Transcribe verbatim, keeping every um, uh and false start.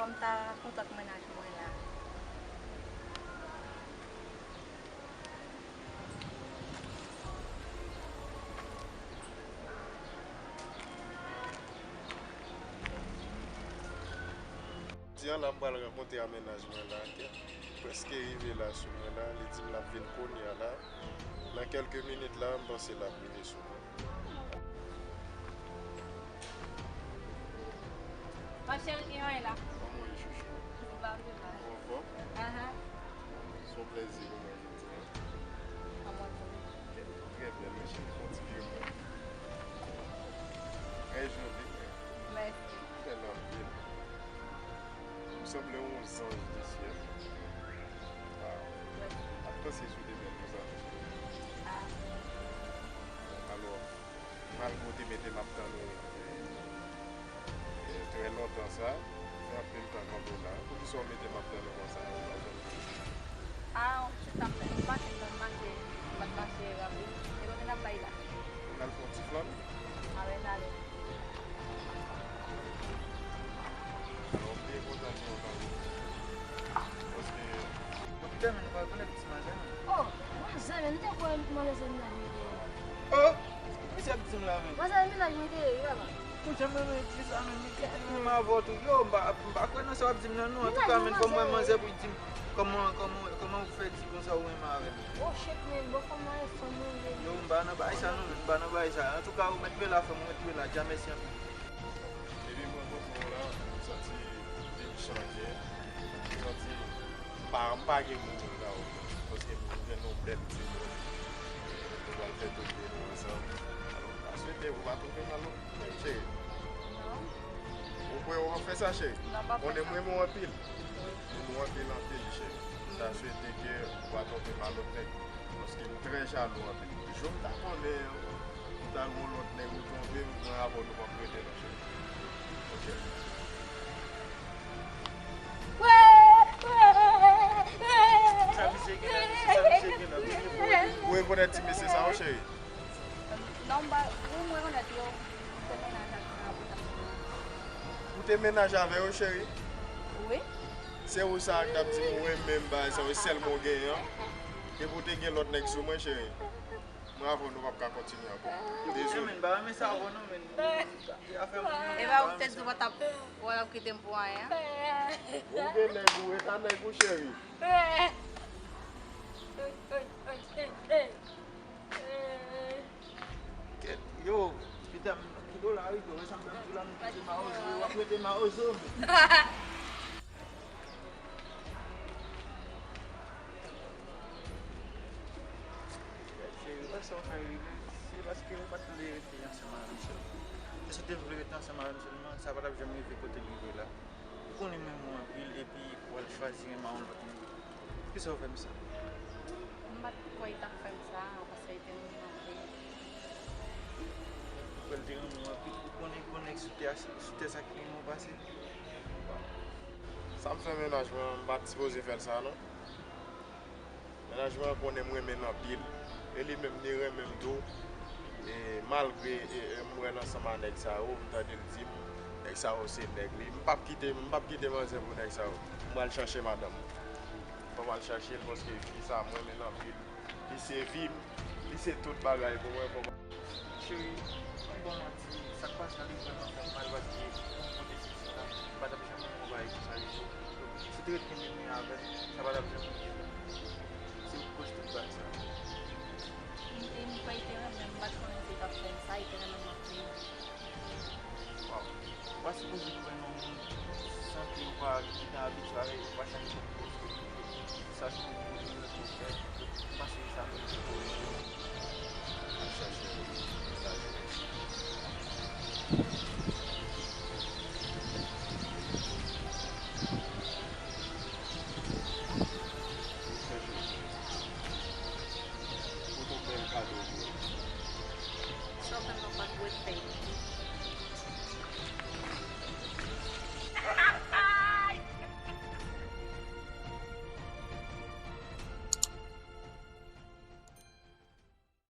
M ta kontan pou mennaj mwen la. Jodi a la, m pral rankontre a mennaj mwen la, ke prèske rive la sou mwen la, li di m l ap vin kounye a la. Nan kèlke minit la, m panse l ap rive sou mwen. Ma chérie, kijan w ye la? Kòman w ye, chouchou? Ou pa vle mal. Ou anfòm? Ahan. Se yon plèzi pou mwen jodi a. Kòman w ye? Trè byen, mwen cheri, fè yon ti vye mwen. Trè joli, mwen. Mèsi. Bèl anpil. Ou sanble yon zanj de syèl. Waw. Mèsi. Ap panse sou demen konsa. Ah. Alò, malgre w te mete m ap tann ou, e, e, trè lontan sa, fè anpil tan kanpe w la. Poukisa w mete m ap tann ou konsa? Ou pa janm di. Ah, on ti tan, m mache, m mache, m pa t mache rapid. E kote n ap bay la? N al fè yon ti flann. Anben n ale. Alò, m byen kontan gen w tankou. Paske. Bon, Peter, men nou pa rekonèt ti manzè, non? Oh, manzè, men nou te kwè manzè se mennaj mwen te ye. Oh! Misye ap di m la, men. Manzè, mennaj mwen te ye, wi, papa. Ou janm renmen fi sa, men li te renmen avè w tou. Yo, m pa, m pa kwè nan sa w ap di m nan, non. Antouka, men, fò m wè manzè pou l di m kòman, kòman, kòman ou fè di konsa ou renmen avè m. Oh, shit, men, bon, fò m wè fanm mwen, men. Yo, m pa nan bagay sa, non, men, m pa nan bagay sa. Antouka, ou mèt rele la, fanm, ou mèt rele la. Dja mèsi anpil. Depi mwen rankontre w la, m santi vi m chanje. M santi m pa, m pa gen mo pou m ba w. Paske m jwenn yon bèl timoun. Nou pral fè tout vi nou ansanm. Alò, m ta swete ou pa twonpe m nan lòt nèg, cheri. Non. Ou kwè w ap fè sa, cheri? Non, m pa fè sa. Konnen m renmen w anpil. Wi. M renmen w anpil, anpil, cheri. M ta swete ke ou pa twonpe m a lòt nèg. Paske m trè jalou anpil. Jou m ta konnen ou ta gon lòt nèg ou twonpe m, mwen avè w nou p ap rete non cheri. Ok? Sa misye gen la, mesye, sa misye gen la. Ou rekonèt ti mesye sa yo, cheri? Non, m pa, wi, m rekonèt yo. M te mennaj avè yo. Ou te mennaj avè yo, cheri? Wi. Se ou sa k t ap di m ou renmen m, bagay sa yo, sèlman w genyen an. Epi w te gen lòt nèg sou mwen, cheri. Mwen avè w nou p ap ka kontinye ankò. Dezole. Mwen pa renmen sa avè w non, men. Afè mwen. E pa ou ki te di w pa t ap, w ap kite m pou anyen. Ou gen nèg ou, e ta nèg ou, cheri. Kèt, yo, Peter, kite w la, wi, bro, sa m fè m di w la, nou kite mawozo, w ap rete mawozo, men. Cheri, wè sa w fè rive, se paske ou pa t vle rete ansanm avè m sèlman. Paske si w te vle rete ansanm avè m sèlman, sa pa t ap janm rive kote l rive la. Ou konnen m renmen w anpil, epi w al chwazi renmen a yon lòt moun. Poukisa w fè m sa? M pa t kwè li t ap fè m sa, paske li te renmen m anpil. Ou kwè li te renmen w anpil? Ou konnen, konnen sou tè a, sou tè sa ki renmen w pase? Sa m fè mennaj mwen, m pa t sipoze fè l sa, non. Mennaj mwen an konnen m renmen l anpil. E li menm, li renmen m tou. E malgre, e, e, m wè l ansanm a nèg sa yo, m tande l di m, nèg sa yo se nèg li. M p ap kite, m p ap kite manzè pou nèg sa yo. M pral chache madanm mwen. Fò m al chache l paske fi sa a m renmen l anpil. Li se vi m, li se tout bagay pou mwen. Fò m Cheri, m pa w manti, sa k pase la li vrèman fè m mal paske m konte sou sa, m pa t ap janm renmen yon bagay konsa ditou. Si w te ret kenbe men avè m, sa pa t ap janm rive la. Se ou k koz tout bagay sa. M te, m kwè li te renmen m, m pa t konnen se li t ap fè m sa, li te renmen m anpil. Waw, ou pa sipoze kwè nan yon moun san ke ou pa gentan abitye avè l, ou pa chache kòb pou w. Sa se yon gwo erè ke w fè. M panse sa menm.